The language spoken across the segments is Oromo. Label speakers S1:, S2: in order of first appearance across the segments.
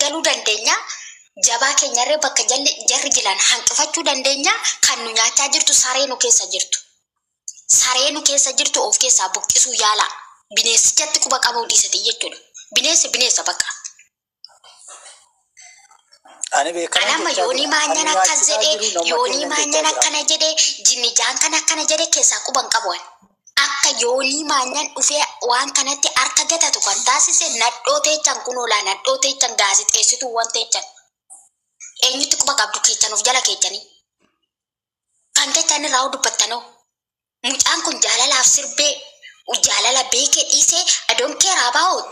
S1: galuu dandeenya. Jabaa keenyarree bakka jalli jarri jiran hanqifachuu dandeenya. Kan nu nyaachaa jirtu saree nu keessa jirtu. Saree nu keessa jirtu of keessaa buqqisuu yaalaa. Bineensichatti quba qabuu dhiisati jechuudha. Bineensi bineensa bakka.
S2: Ani beekaman
S1: Anamma
S2: jechaa
S1: yoonii
S2: jira. Kan
S1: maanyan
S2: nu
S1: akkas
S2: nyaachisaa
S1: jedhee,
S2: jiru nama
S1: yoonii
S2: keenyan jechaa
S1: maanyan
S2: jira.
S1: akkana jedhee, jinnijaan kan akkana jedhee keessaa quba hin qabu ani. Akka yoonii maanyan dhufee waan kanatti harka gatatu kan taasise nadhoo teechan kunoolaa nadhoo teechan gaazixeessituuwwan teechan. Eenyutti quba qabdu keechan of jala keechanii. Kan keechan irraa hoo dubbattanoo. Mucaan kun jaalalaaf sirbee jaalala beekee dhiisee I don't care about.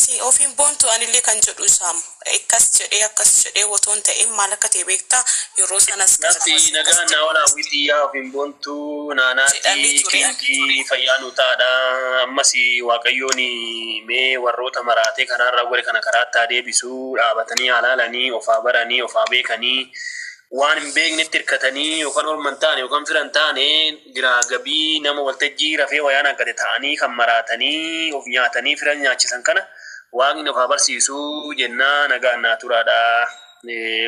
S3: Si ofiin boontu anillee kan jedhu isaam akkas jedhee akkas jedhee otoo hin ta'in maal akka ta'e beektaa yeroo sanas
S4: Nafti
S3: akkas akkas
S4: nagaan naa
S3: jedhanii
S4: olaa hawwitii yaa ofiin boontuu naanaatti
S3: ture.
S4: kinkii fayyaa nu taadha. Ammas Waaqayyoon mee warroota maraatee karaarraa gore kana karaatti haa deebisuu dhaabatanii haa laalanii ofaa baranii ofaa beekanii waan hin beeknetti hirkatanii yookaan orma hin taane yookaan fira hin taane giraa gabii nama waltajjii rafee wayaan hanqate ta'anii kan maraatanii of nyaatanii fira nyaachisan kana Waaqni of haa barsiisuu jennaa nagaan naa turaadha.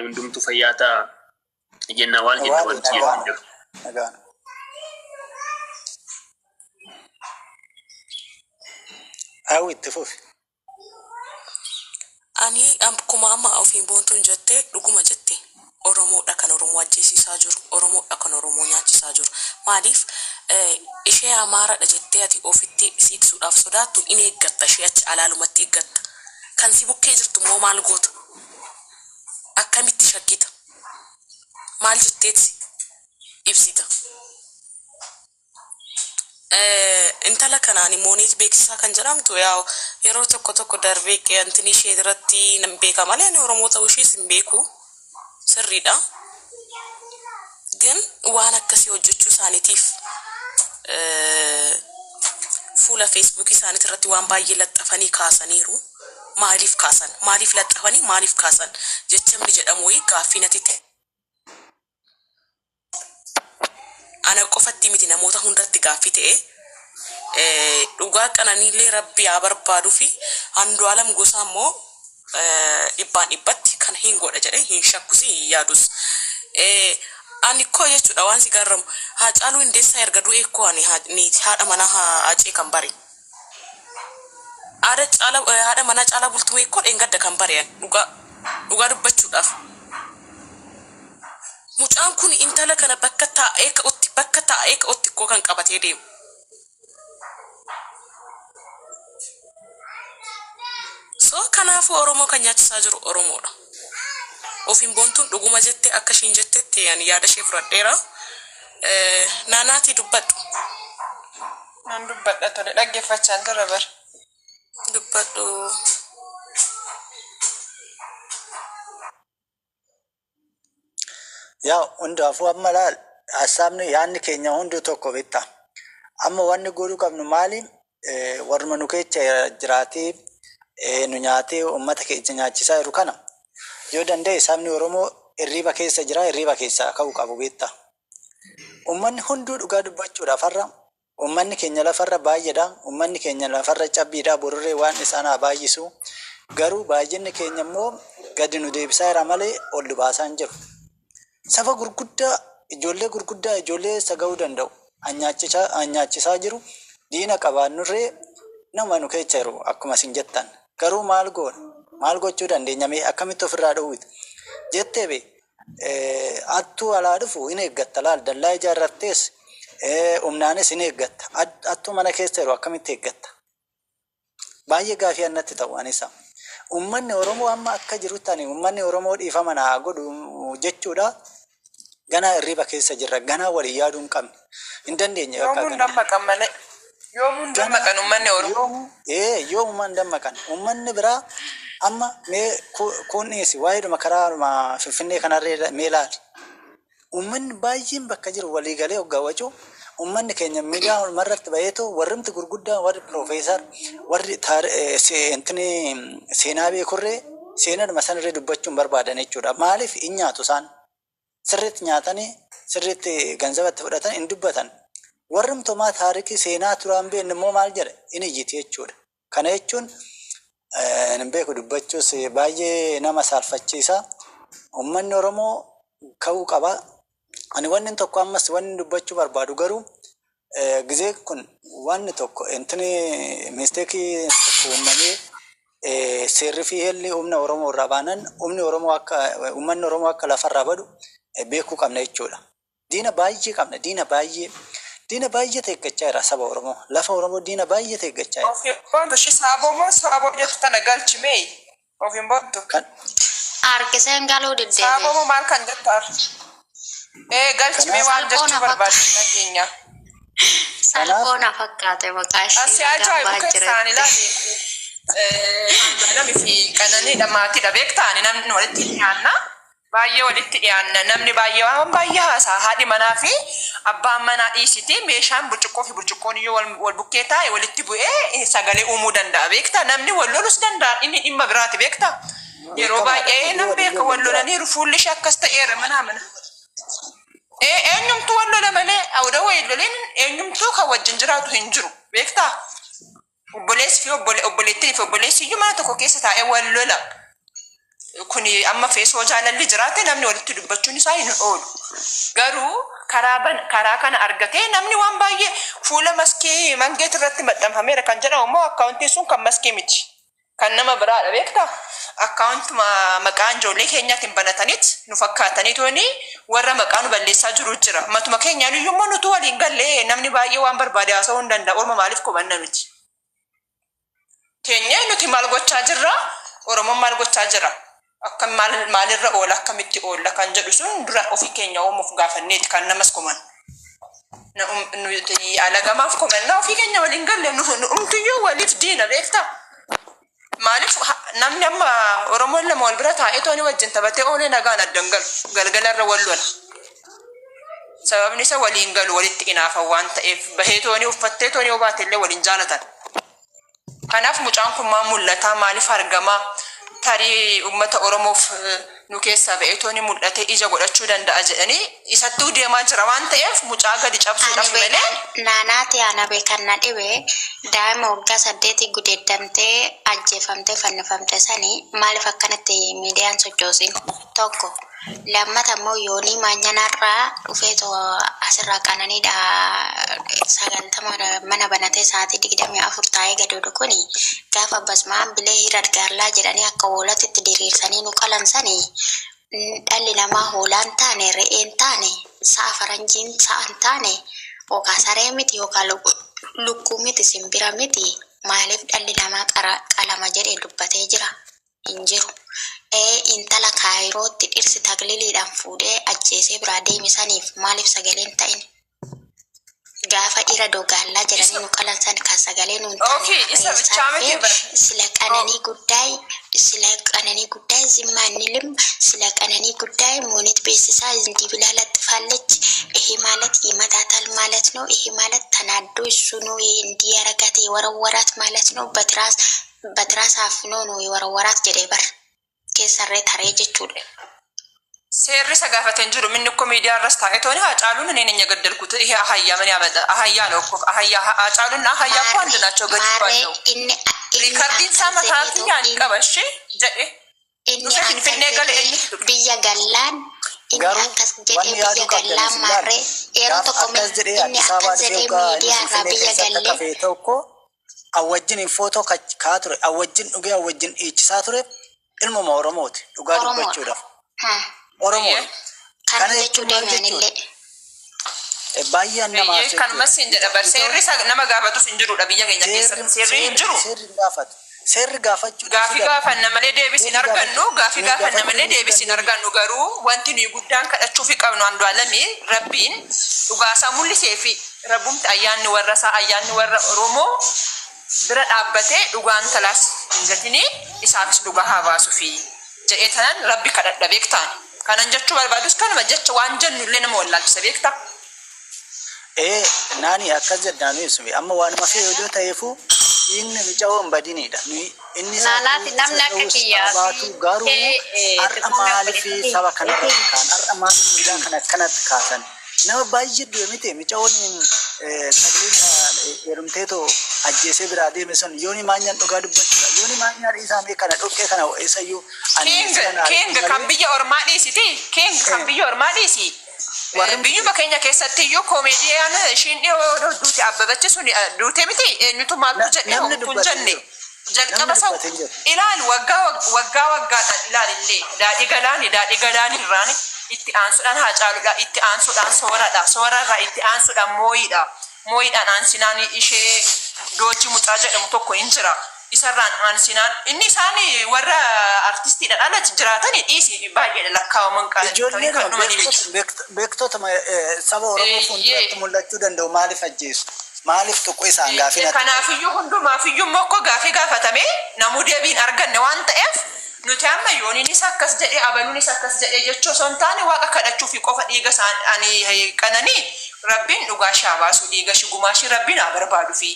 S4: Hundumtuu fayyaa ta'a jenna waan jenna
S2: Waali
S4: wanti jedhu
S2: nagaan
S4: hin jiru.
S2: nagaan. Hawwi itti fufi.
S3: Ani akkuma amma ofiin boontuun jette dhuguma jette. Oromoodha kan Oromoo ajjeesisaa jiru. Oromoodha kan Oromoo nyaachisaa jiru. Maaliif ishee Amaaradha jettee ati ofitti siiqsuudhaaf sodaattu in eeggatta ishee achi alaalumatti eeggatta. Kan si bukkee jirtu immoo maal goota? Akkamitti shakkita? Maal jetteeti ibsita? Intala kanaan Mooniit Beeksisaa kan jedhamtu yaa yeroo tokko tokko darbee qe'antinii ishee irratti nan beeka malee ani Oromoo ta'uu ishees hin beeku. Sirriidha. Gin waan akkasii hojjechuu isaaniitiif fuula Feesbuukii isaaniit irratti waan baay'ee laxxafanii kaasaniiru. Maaliif kaasan? Maaliif laxxafanii? Maaliif kaasan? Jechamni jedhamu wayii gaaffii natti ta'e. Ana qofatti miti namoota hundatti gaaffii ta'e. Dhugaa Qananiillee Rabbi haa barbaaduufi Andu'aalam Gosaa immoo dhibbaan dhibbatti kana hin godha jedhee hin shakkusi hin yaadus. Ani koo jechuudha waan si garramu Haacaaluu Hundeessaa erga du'ee koo ani haadha manaa Haacee kan bare. Haadha caala haadha manaa Caalaa Bultumee koo dheengadda kan bare ani dhugaa dhugaa dubbachuudhaaf. Mucaan kun intala kana bakka taa'ee ka'utti bakka taa'ee ka'utti koo kan qabatee deemu. So kanaafuu Oromoo kan nyaachisaa jiru Oromoodha. Ofiin boontuun dhuguma jette akka ishiin jettetti ani yaada ishee fudhadheera. Naanaatii dubbadhu.
S5: Nan dubbadha tole dhaggeeffachaan ture bar.
S3: Dubbadhu.
S2: Yaa hundaafuu amma laal hassaabni yaadni keenya hunduu tokko bitta. Amma wanni godhuu qabnu maali? Warruma nu keessa jiraatee nu nyaatee uummata keenya nyaachisaa jiru kana yoo danda'e sabni Oromoo hirriiba keessa jira hirriiba keessaa ka'uu qabu beekta. Uummanni hunduu dhugaa dubbachuudhaaf har'a Uummanni keenya lafarra baay'eedha. Uummanni keenya lafarra cabbiidha. Borurree waan isaan haa baay'isu. Garuu baay'inni keenya immoo gadi nu deebisaa jira malee ol nu baasaa hin jiru. Saba gurguddaa, ijoollee gurguddaa, ijoollee eessa ga'uu danda'u nyaachisaa jiru. Diina qabaannurree nama nu keessa jiru akkuma isin jettan. Garuu maal goona? Maal gochuu dandeenya mee akkamitti ofirraa dhowwitu? Jettee bee Hattuu alaa dhufu hin eeggatta laal dallaa ijaarrattees humnaanis hin eeggatta. Hattuu mana keessa jiru akkamitti eeggatta? Baay'ee gaafii annatti ta'u anisa. Uummanni Oromoo amma akka jirutti ani uummanni Oromoo dhiifama naa godhu jechuudha. Ganaa hirriba keessa jirra. Ganaa walii yaaduu hin qabne. Hin dandeenye bakka
S5: Yoomuu hin
S2: ganaa.
S5: dammaqan malee. Yoomuu hin
S2: Ganaa
S5: dammaqan uummanni Oromoo.
S2: yoomuu ee yoomuma hin dammaqan. Uummanni biraa amma mee kun dhiisi waa'eedhuma karaadhuma Finfinnee kanarree mee ilaali. Uummanni baay'een bakka jiru walii galee hoggaa wacu uummanni keenya miidiyaa irratti baheetoo warrimti gurguddaan warri piroofeesar warri intini seenaa beekurree seenadhuma sanarree dubbachuu hin barbaadan jechuudha. Maaliif hin nyaatu isaan? Sirriitti nyaatanii sirriitti ganzaba itti fudhatan hin dubbatan. Warrumtumaa taarikii seenaa turaan beekne immoo maal jedha inni iyyiti jechuudha. Kana jechuun hin beeku dubbachuus baay'ee nama saalfachiisa. Uummanni Oromoo ka'uu qaba. Ani wanni tokko ammas wanni dubbachuu barbaadu garuu gizee kun wanni tokko intini mistake tokko uumamee seerri fi heelli humna Oromoo irraa baanan humni Oromoo akka uummanni Oromoo akka lafarraa badu beekuu qabna jechuudha. Diina baay'ee qabna, diina baay'ee. Diina baay'ee eeggachaa jira saba Oromoo. Lafa Oromoo diina baay'ee eeggachaa jira.
S5: Ofiin boontu shi saaboo moo saaboo jettu tana galchimee ofiin boontu.
S2: Kan
S1: Harkiseen galuu
S5: Saaboo
S1: diddeebi.
S5: moo maal kan jettu ar? Ee galchimee
S2: kanaaf
S5: waan
S1: Salphoo
S5: jechuu
S1: na
S5: barbaadde
S1: fakkaate.
S5: dhageenya.
S2: kanaaf
S1: Salphoo na fakkaate maqaa
S5: Asi
S1: ishii
S5: ajaa'ibu
S1: gambaa
S5: keessaan
S1: jiretti.
S5: ilaali. Namni fi qananiidha maatiidha beektaani namni walitti dhiyaanna. Baay'ee walitti dhiyaanna, namni baay'ee waan baay'ee haasaa, haadhi manaa fi abbaan manaa dhiisiti meeshaan burcuqqoo fi burcuqqoon iyyuu wal bukkee taa'e walitti bu'ee sagalee uumuu danda'a beektaa, namni wal lolus danda'a, inni dhimma biraati beektaa. Yeroo
S2: beekamaadha.
S5: baay'ee
S2: Oduu
S5: nan
S2: walii
S5: beeka wal
S2: waliin jiraatu.
S5: lolaniiru, fuulli ishee akkas ta'eera manaa mana. Eenyumtuu wal lola malee odoo wal loliin eenyumtuu kan wajjin jiraatu hin jiru beektaa. Obboleessi fi obboleettiin fi obboleessi iyyuu mana tokko keessa taa'ee wal lola. Kuni amma feesoo jaalalli jiraate namni walitti dubbachuun isaa hin oolu. Garuu karaa ban karaa kana argatee namni waan baay'ee fuula maskii mangeet irratti maxxanfameera kan jedhamu immoo akkaawuntiin sun kan maskii miti. Kan nama biraadha beektaa? Akkaawuntuma maqaa ijoollee keenyaatiin banataniit nu fakkaatanii tooni warra maqaa nu balleessaa jiru jira. Matuma keenyaan iyyuu immoo nutu waliin gallee namni baay'ee waan barbaade haasa'uu hin danda'a. Orma maaliif komanna nuti? Keenya nuti maal gochaa jirra? Oromoon maal gochaa jira? Akkam maal maalirra oola, akkamitti oolla kan jedhu sun dura ofii keenya uumuuf gaafanneeti kan namas koman. Nuti alagamaaf komanna, ofii keenya waliin galle, nu umtuyyuu waliif diina beektaa? Maaliif namni amma Oromoon lama wal bira taa'ee tooni wajjin taphatee oolee nagaan addan galu, galgalarra wal lola. Sababni isa waliin galu walitti inaafan waan ta'eef, bahee tooni uffattee tooni yoo baate illee waliin jaalatan. Kanaaf mucaan kun maal mul'ataa, maaliif argamaa, tarii uummata Oromoof nu keessaa ba'ee tooni mul'atee ija godhachuu danda'a jedhanii isattuu deemaa jira waan ta'eef mucaa gadi
S1: Ani
S5: cabsuudhaaf malee.
S1: Beekan naanaati ana beekan na dhibe daa'ima waggaa 8 gudeeddamtee ajjeefamtee fannifamte sanii maaliif akkanatti miidiyaan sochoosin tokko, lammata immoo yoonii maanyanarraa dhufee too asirraa qananiidha 90 mana banatee sa'aatii 24 taa'ee gadoodu kuni gaafa basmaan bilee hirad gaallaa jedhanii akka hoolatti itti diriirsanii nu qalan sanii dhalli namaa hoolaan taane, re'een taane, sa'a faranjiin sa'an taane, yookaan saree miti, yookaan lukkuu miti, simbira miti, maaliif dhalli namaa qalama jedhee dubbatee jira hin jiru. Ee intala kaayirootti dhirsi takliliidhaan fuudhee ajjeesee biraa deeme saniif maaliif sagaleen ta'in? Gaafa dhiira dogaallaa jedhanii nu qalan san kan sagalee nuun taane
S5: Okay, isa
S1: har'a
S5: ብቻ
S1: eessaa
S5: miti
S1: dhufee
S5: bara.
S1: ስለ ቀነኒ ጉዳይ፣ ስለ ቀነኒ ጉዳይ ዝም አንልም። ስለ ቀነኒ ጉዳይ ሙኒት ቤሲሳ እንዲህ ብላ ለጥፋለች። ይሄ ማለት ይመታታል ማለት ነው። ይሄ ማለት ተናዶ እሱ ነው እንዲህ ያረጋት የወረወራት ማለት ነው። በትራስ አፍኖ ነው የወረወራት jedhee bar keessarree taree jechuudha.
S5: Seerri isa gaafate hin jiru. Minni እኮ ሚዲያ irras taa'ee tooni Haacaaluun እኔ ነኝ የገደልኩት። ይሄ አህያ ምን ያመጣ? አህያ ነው እኮ አህያ። ሃጫሉና አህያ እኮ አንድ
S1: Maarree
S5: ናቸው።
S1: maarree
S5: ገድሏለው።
S1: inni inni
S5: Riikardiin isaa
S1: akkas
S5: mataa
S1: jedheetu
S5: kiyyaan
S1: inni
S5: qaba ishee jedhe
S1: inni
S5: dhufee
S1: akkas
S5: Finfinnee gale
S1: jedhee
S5: eenyutu dhufe?
S1: biyya gallaan inni
S2: Garuu
S1: akkas jedhee
S2: wanni
S1: biyya
S2: yaaduu qabdan
S1: gallaan
S2: isin laal
S1: maarree yeroo
S2: gaaf
S1: tokko
S2: akkas jedhee
S1: inni
S2: Addis Ababaa
S1: akkas
S2: dhufee
S1: jedhee
S2: hoggaa inni
S1: miidiyaa irraa
S2: Finfinnee
S1: biyya
S2: keessatti akka
S1: gallee
S2: fe'e tokko awwajjin footoo kaa ture, awwajjin dhugee, awwajjin dhiichisaa ture, ilmuma Oromooti dhugaa
S1: Oromoodha.
S2: dubbachuudhaaf.
S1: Haa.
S2: Oromoodha.
S5: Eeyyee.
S1: Kana
S2: Kana
S1: jechuu
S2: jechuun maal
S1: deeme
S2: jechuudha?
S1: anillee.
S2: Baay'een nama
S5: Eeyyee
S2: aarsa
S5: kanumas
S2: jechuudha.
S5: hin jedha bar seerri isa nama gaafatus hin jirudha biyya keenya
S2: Seerri
S5: keessatti seerri hin
S2: seerri
S5: jiru.
S2: seerri hin gaafatu. Seerri gaafachuudhaaf
S5: Gaafii
S2: fidan.
S5: gaafanna malee deebis hin
S2: Seerri
S5: argannu.
S2: gaafachuu
S5: Gaafii
S2: nuyi
S5: gaafanna
S2: gaafachuu
S5: malee
S2: nuti
S5: deebis hin
S2: dandeenyu.
S5: argannu. Garuu wanti nuyi guddaan kadhachuufi qabnu Andu'aalamii rabbiin dhugaasaa mul'isee fi rabbumti ayyaanni warra isaa ayyaanni warra Oromoo bira dhaabbatee dhugaan talaas hin gatinii isaafis dhugaa haa baasuufi jedhee tanan rabbi kadhadha beektaan. Kanan jechuu barbaadus kanuma jecha waan jennu illee nama wallaalchisa beektaa.
S2: Ee naani akkas jedhaa nuyi ibsume amma waanuma fe'e yoo ta'eefu dhiigni mucaa hin badinidha. Nuyi inni isaa
S6: Naanaati
S2: ta'uu
S6: namni
S2: isa
S6: akka
S2: ta'uus
S6: kiyyaa
S2: haa
S6: fi
S2: baatu garuu
S6: kee
S2: har'a
S6: xiqqoon
S2: maaliif
S6: obboleettiin
S2: saba kanarratti kaan har'a maaliif miidhaa kana akkanatti kaasan Nama baay'ee du'e miti micaa'oon sagaleen heerumteetoo ajjeesee biraa deeme sun Yooni Maanyaan dhugaa dubbachuudha. Yooni Maanyaa dhiisaa mee kana dhoqqee kana eessayyuu ani
S5: King
S2: sila naa
S5: King
S2: argu
S5: kan
S2: malee.
S5: biyya ormaa dhiisiti. King kan biyya ormaa dhiisi.
S2: Warri
S5: Biyyuma keenya keessatti iyyuu komeediyaan ishiin dhiyoo duute Abbabachi sun duute miti eenyutu maaltu jedhe
S2: Namni
S5: homtuu hin
S2: dubbate hin
S5: jenne.
S2: jiru.
S5: Jalqaba
S2: Namni
S5: sau
S2: dubbate hin jiru.
S5: ilaali waggaa waggaa waggaadhaan ilaalillee daadhii galaani daadhii galaani irraan itti aansuudhaan Haacaaluudha, itti aansuudhaan Sooradha, Soorarraa itti aansuudhaan Mooyiidha, Mooyiidhaan aansinaan ishee Doochi mucaa jedhamu tokko hin jira. Isarraan aansinaan inni isaan warra artistiidhaan ala jiraatani dhiisi baay'eedha lakkaawaman
S2: Ijoollee
S5: kan
S2: nama
S5: dhumanii miti.
S2: beektota saba Oromoo fuulduratti mul'achuu danda'u maaliif ajjeesu? Maaliif tuqu isaan gaafii natti ta'e?
S5: Kanaafiyyuu hundumaafiyyuu immoo akka gaafii gaafatame namuu deebiin arganne waan ta'eef nuti amma Yooniinis akkas jedhee abaluunis akkas jedhee jechuu osoo hin taane Waaqa kadhachuufi qofa dhiiga isaan qananii Rabbiin dhugaa ishee haa baasu dhiiga ishii gumaa ishii Rabbiin haa barbaadufi.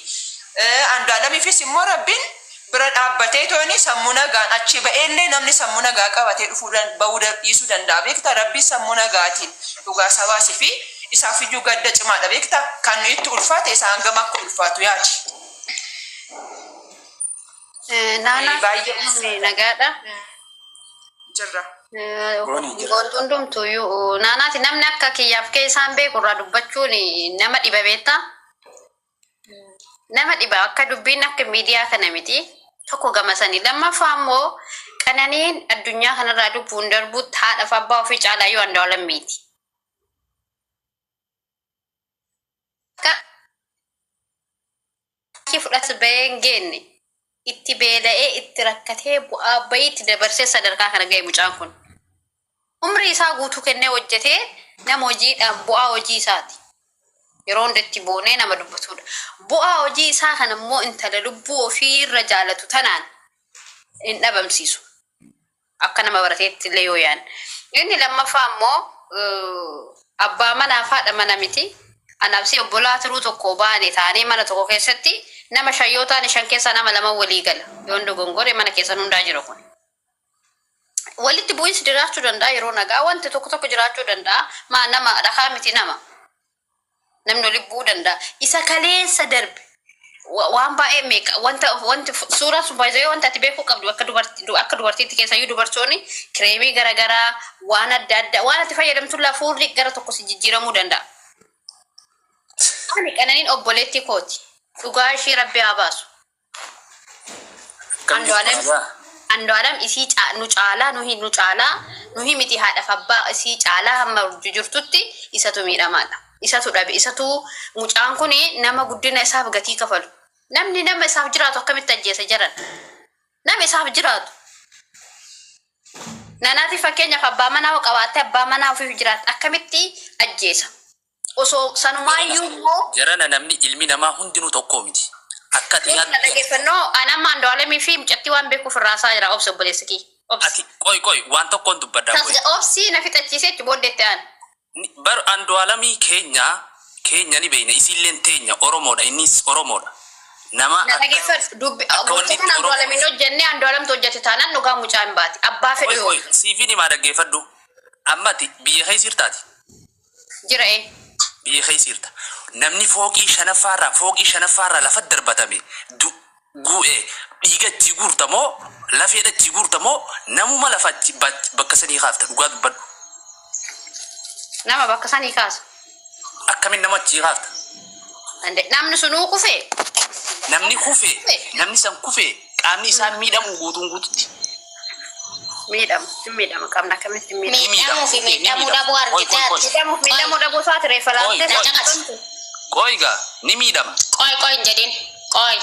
S5: Andu'aalamiifis immoo Rabbiin bira dhaabbatee tooni sammuu nagaan achii ba'eellee namni sammuu nagaa qabatee dhufuu ba'uu dhiisuu danda'a beektaa Rabbiin sammuu nagaatiin dhugaa isaa baasifi isaafiyyuu gadda cimaadha beektaa kan nu itti ulfaate isa hangam akka ulfaatu yaadi.
S6: Naanaa
S5: Baay'ee ulfaata.
S6: nagaadha.
S5: Jirra.
S2: Booni jira.
S6: Gooltuun hundumtuuyyuu naanaati namni akka kiyyaaf kee isaan beeku irraa dubbachuun nama dhiba beektaa. Nama dhiba akka dubbiin akka miidiyaa kana miti. Tokko gama sanii. Lammaffaa immoo Qananiin addunyaa kanarraa lubbuun darbutti haadhaaf abbaa ofii caalaayyuu Andu'aalam miti. Akka achii fudhatu bahee hin geenne. Itti beela'ee itti rakkatee bu'aa bahii itti dabarsee sadarkaa kana ga'e mucaan kun. Umrii isaa guutuu kennee hojjetee nama hojiidhaan bu'aa hojii isaati. Yeroo hunda itti boonee nama dubbatudha. Bu'aa hojii isaa kana immoo intala lubbuu ofii irra jaalatu tanaan hin dhabamsiisu. Akka nama barateetti illee yoo yaadne. Inni lammaffaa immoo abbaa manaaf haadha mana miti. Anaaf si obbolaa turuu tokko baane taanee mana tokko keessatti nama shan yoo taane shan keessaa nama lama walii gala. Yoon dogongore mana keessan hundaa jira kun. Walitti bu'iinsi jiraachuu danda'a yeroo nagaa wanti tokko tokko jiraachuu danda'a. Maa nama dhakaa miti nama. Namni walitti bu'uu danda'a. Isa kaleessa darbe waan baay'ee meeqa wanta wanti suuraan sun baay'ee wanta ati beekuu qabdu akka dubartii akka dubartiitti keessayyuu dubartoonni kireemii garaagaraa waan adda addaa waan ati fayyadamtu laa fuulli gara tokko si jijjiiramuu danda'a. Ani Qananiin obboleettii kooti. Dhugaa ishii Rabbi haa baasu.
S4: Akkam jirtu
S6: Andu'aalem
S4: nagaa?
S6: Andu'aalem isii nu caalaa nuhi nu caalaa nuhi miti haadhaf abbaa isii caalaa hamma jirtutti isatu miidhamaadha. Isatu dhabe isatu mucaan kun nama guddina isaaf gatii kafalu. Namni nama isaaf jiraatu akkamitti ajjeesa jaran? Nama isaaf jiraatu. Nanaati fakkeenyaaf abbaa manaa hoo qabaatte abbaa manaa ofiif jiraatte akkamitti ajjeesa? Osoo sanumaayyuu immoo
S7: Jarana namni ilmi namaa hundinuu tokkoo miti. Akka ati
S6: Obsa
S7: yaaddu
S6: dhageeffannoo an amma Andu'aalamii fi mucattii waan beekuuf irraa haasaa jira obsi obboleessi kiyya. Obsi.
S7: Ati qoy qoy waan tokkoon dubbadhaa qoy.
S6: Tasga obsi na fixachiisee achi booddee itti aana.
S7: Bar Andu'aalamii keenya keenya ni beekna isiilleen teenya Oromoodha innis Oromoodha. Nama
S6: Na
S7: akka
S6: dhageeffadhu dubbi
S7: akka
S6: gocha
S7: wanni
S6: kana
S7: itti Oromoo
S6: Andu'aalamiin hojjenne Andu'aalamtu hojjete taanaan dhugaa mucaa hin baati. Abbaa fedhu
S7: qoy
S6: yoo
S7: qoy siifin himaa dhaggeeffadhu. Amma ati biyya keessa jirtaati.
S6: Jira ee.
S7: Biyya keessa jirta. Namni fooqii shanaffaarraa fooqii shanaffaarraa lafa darbatame du gu'e dhiiga achii guurta moo lafeedha achii guurta moo namuma lafa achi bakka sanii kaafta dhugaa dubbadhu.
S6: Nama bakka sanii kaasa.
S7: Akkamin nama achii kaafta?
S6: Namni sunuu kufee.
S7: Namni kufe namni san kufe qaamni isaa miidhamu guutuun guututti.
S6: Miidhama. Hin miidhama. Qaamni akkamitti hin miidhama?
S7: Ni miidhama.
S1: Miidhamuu fi
S7: Ni
S1: miidhamuu
S7: miidhama.
S1: dhabuu
S7: Qoy qoy
S1: argitee
S7: qoy.
S1: ati.
S6: Miidhamuuf
S1: Qoy
S6: miidhamuu dhabuu isaati reeffa
S7: Qoy
S6: laaltee
S1: na
S7: qoy.
S1: caqasi.
S7: Qoy gaa ni miidhama.
S1: Qoy qoy hin jedhin. Qoy.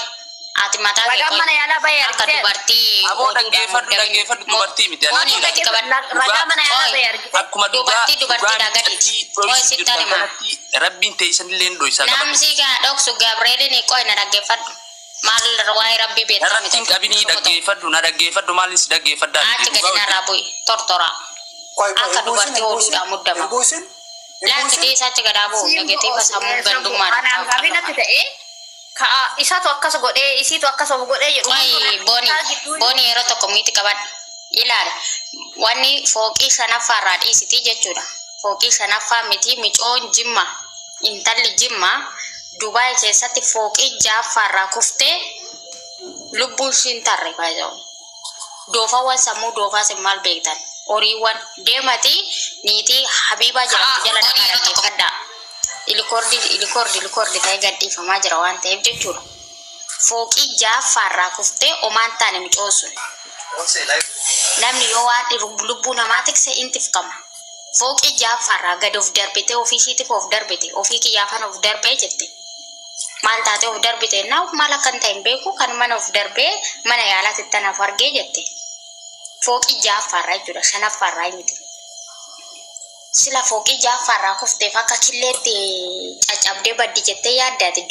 S1: Ati mataa kee
S6: Ragaan
S1: qoy.
S6: mana yaalaa bahee
S1: Akka
S6: argitee ati.
S1: dubartii
S7: Aboo
S1: oduudhaan
S7: dhaggeeffadhu
S1: muddamin.
S7: dhaggeeffadhu dubartii miti ani
S1: Boonii
S7: dhiira.
S1: gadi qabadhu.
S6: Ragaa
S7: Dhugaa
S6: mana yaalaa
S1: Qoy.
S6: bahee argitee.
S7: Akkuma dhugaa
S1: Dubartii
S7: dhugaa
S1: dubartiidhaa gadiiti.
S7: mucattii
S1: Qoy
S7: dhoysuu
S1: sittan
S7: jirtan
S1: himaa.
S7: kanatti rabbiin teessanillee hin dhoysaa qabadhu.
S1: Namsi gaa dhoksu Gabrielin qoy na dhaggeeffadhu. Maal waa'ee rabbii beektaa
S7: Narratti
S1: miti.
S7: hin qabinii
S1: Tokko tokko.
S7: dhaggeeffadhu na dhaggeeffadhu maalin si dhaggeeffadhaa
S1: Achi
S7: miti
S1: gadi
S7: dhugaa wajjin.
S1: narraa bu'i. Tortoraa.
S2: Qoy qoy
S1: Akka
S2: hin buusin
S1: dubartii
S2: hin buusin
S1: oduudhaan
S2: hin
S1: muddama.
S2: buusin hin
S1: Laakki
S2: buusin.
S1: dhiisa achi gadaa bu'u.
S6: Siin
S1: Negatiiva sammuu gandummaan
S6: Anaan gaafii natti ta'e ka'a isatu akkas godhee isiitu akkas of godhee jedhu
S1: Qoy
S6: hunduu
S1: Booni
S6: isaa gidduu
S1: Booni yeroo tokko miiti qabadhu. Ilaali wanni fooqii shanaffaarraa dhiisitii jechuudha. Fooqii shanaffaa miti micoon Jimma intalli Jimma Dubaay keessatti fooqii ja'affaarraa kuftee lubbuun ishiin tarre baay'ee. Doofawwan sammuu doofaas maal beektan? Horiiwwan deematii niitii Habiibaa jedhamtu jala dhaqaa dhaggeeffadhaa. Ilikoordi ilikoordi ilikoordi ta'ee gadhiifamaa jira waan ta'eef jechuudha. Fooqii ja'affaarraa kuftee omaan taane micoon sun. Namni yoo waan lubbuu namaa tikse in tifkama. Fooqii ja'affaarraa gad of darbite, ofii ishiitiif of darbite, ofii kiyyaafan of darbee jette. Maal taatee of darbite naa maal akka hin ta'e hin beeku, kan mana of darbee mana yaalaatti tanaaf argee jette. Fooqii ja'affaarraa jechuudha, shanaffaarraa miti. Sila fooqii ja'affaarraa kufteef akka killeetti caccabdee baddi jettee yaaddaati.